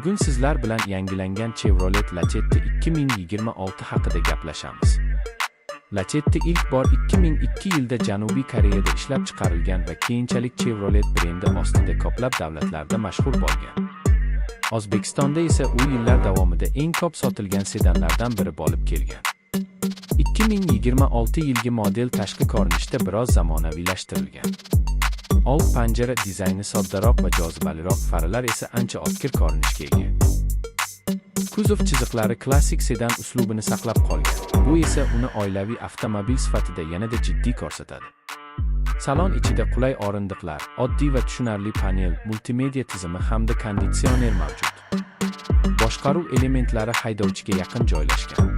Bugun sizlar bilan yangilangan Chevrolet Lacetti 2026 haqida gaplashamiz. Lacetti ilk bor 2002 yilda Janubiy Koreyada ishlab chiqarilgan va keyinchalik Chevrolet brendi ostida ko'plab davlatlarda mashhur bo'lgan. O'zbekistonda esa u yillar davomida eng ko'p sotilgan sedanlardan biri bo'lib kelgan. 2026 yilgi model tashqi ko'rinishda biroz zamonaviylashtirilgan. Old panjara dizayni soddaroq va jozibaliroq, faralar esa ancha o'tkir ko'rinishga ega. Kuzov chiziqlari klassik sedan uslubini saqlab qolgan. Bu esa uni oilaviy avtomobil sifatida yanada jiddiy ko'rsatadi. Salon ichida qulay o'rindiqlar, oddiy va tushunarli panel, multimedia tizimi hamda konditsioner mavjud. Boshqaruv elementlari haydovchiga yaqin joylashgan.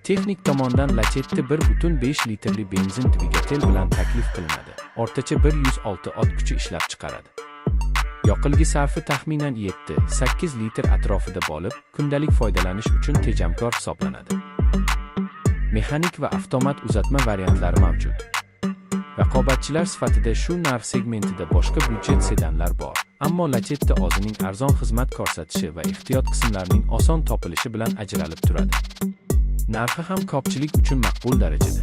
Texnik tomondan Lacetti 1.5 litrli benzin dvigatel bilan taklif qilinadi. O'rtacha 106 ot kuchi ishlab chiqaradi. Yoqilg'i sarfi taxminan 7-8 litr atrofida bo'lib, kundalik foydalanish uchun tejamkor hisoblanadi. Mexanik va avtomat uzatma variantlari mavjud. Raqobatchilar sifatida shu narx segmentida boshqa byudjet sedanlar bor, ammo Lacetti o'zining arzon xizmat ko'rsatishi va ehtiyot qismlarining oson topilishi bilan ajralib turadi. Narxi ham ko'pchilik uchun maqbul darajada.